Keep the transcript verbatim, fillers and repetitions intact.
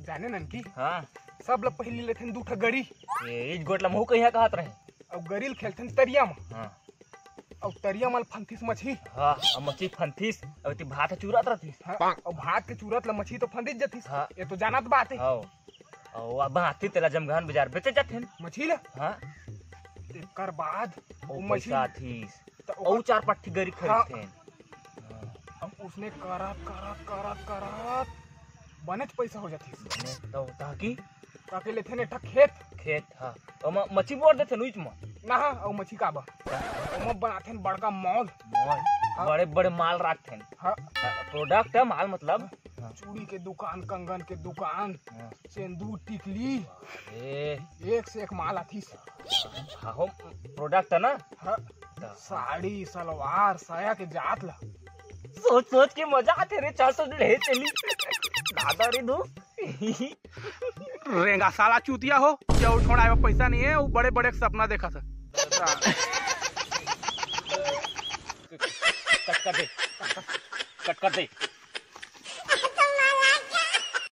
जाने ननकी, हाँ। सब ल पहिली लेथेन दू ठा गरी। ए, इच गोट ल महू कहिया कहत रहे। अउ गरी ल खेलथेन तरिया म। हाँ। अउ तरिया म ल फंथिस मछली। हाँ, अउ मछली फंथिस, अउ एती भात ह चुरात रहतिस। हाँ, अउ भात के चुरत ल मछली तो फंदिच जतिस। हाँ। ये तो जानत बात हे। हाँ। अउ अब आती तेला जमघान बाजार बेचे जाथेन। मछली ल? हाँ। तेकर बाद अउ वो मछली पैसा आतिस। त अउ ओकर चार पाँच ठी गरी हाँ। खरीदथेन। हाँ। अब उसने करत, करत, करत, करत बनेच पैसा हो जातिस। बने तो ताकि ताकि लेथेन एक ठा खेत। खेत, हाँ। ओमा मछली बोर देथेन उइच म। ना, हाँ, अउ मछली काबर? ओमा बनाथेन बड़का मॉल। मॉल। हाँ। बड़े बड़े माल राखथेन। हाँ। हाँ, product है माल मतलब। हाँ। चूड़ी के दुकान, कंगन के दुकान, हाँ। सेंदूर, टिकली। ए। एक से एक माल आतिस। हाँ, हो, product है ना? हाँ। त साड़ी, सलवार, साया के जात ला। सोच सोच के मजा आथे रे, चार सौ जुड़े चली। दादा रे दू। रेंगा साला चूतिया हो, जे अउ छोड़ाए बर पैसा नहीं है, वो बड़े बड़े सपना देखत हे। कट कर दे, कट कर दे।